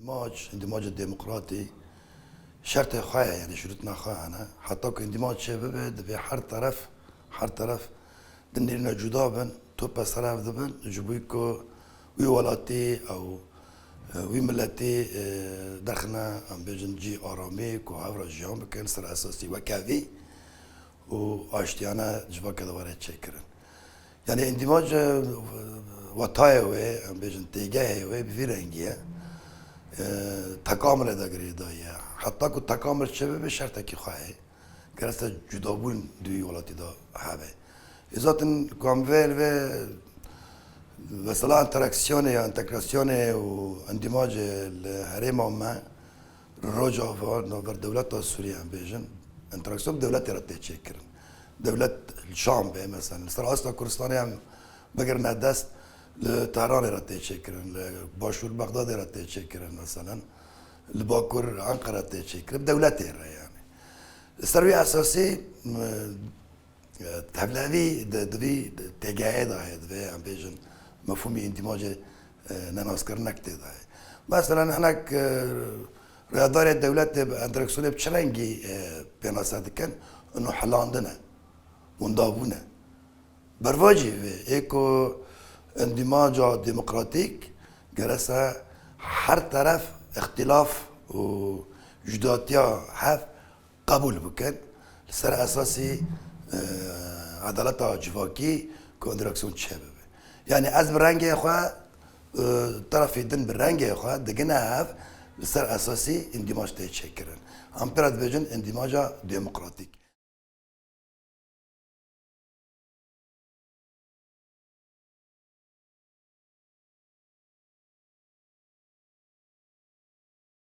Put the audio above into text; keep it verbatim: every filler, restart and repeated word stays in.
Maç, îndîmaca demokratî şertê xwe ye, yanî şurûtna xwe hene. Heta ku îndîmac çê bibe, divê her teref, her teref di nêrîna cuda bin, tope ser hev dibin, ji bo ku wî welatî ew, e, wî miletî, e, derxine, em bêjin cî aramî, ku hev re jiyan bikin, ser esasî wekevî û aştiyane civakê de were çêkirin. Yanî îndîmac, e, watayê wê, em bêjin têgehê wê bi vî rengî ye. E, tekamilê de girêdayî ye. Heta ku tekamil çêbibe şertekî xwe ye. Gerek cudabûn di wî welatî de hebe. Ê zaten ku em vê li vê mesela enteraksiyonê ya entegrasyonê û îndîmacê li herêma me Rojava, navber dewleta Sûriye em bêjin, enteraksiyon bi dewletê re tê çêkirin. Dewlet li Şam be, mesela, li ser asta Kurdistanê em bigirine dest, li Tehranê re tê çêkirin, li başûr Bexdadê re tê çêkirin, mesela, li bakur Enqere tê çêkirin, bi dewletê re yani. Li ser wî esasî, m-, E, tevlevî di, di vî têgehê de heye, divê em bêjin mefhûmî îndîmacê, e, nenaskirinek tê de heye. Meselen hinek, e, rêdarê dewletê bi enteraksiyonê bi çi rengî, e, pênase dikin? Ino hilandin e, windabûn e. Bervacî vê ê ku îndîmaca demokratîk gerese her teref îxtîlaf û cudatiya hev qebûl bikin, li ser esasî, e, edaleta civakî ku enteraksiyon çêbibe. Yanî ez bi rengê xwe, e, terefê din bi rengê xwe digine hev, li ser esasî îndîmac tê çêkirin. Em pê re dibêjin îndîmaca demokratîk.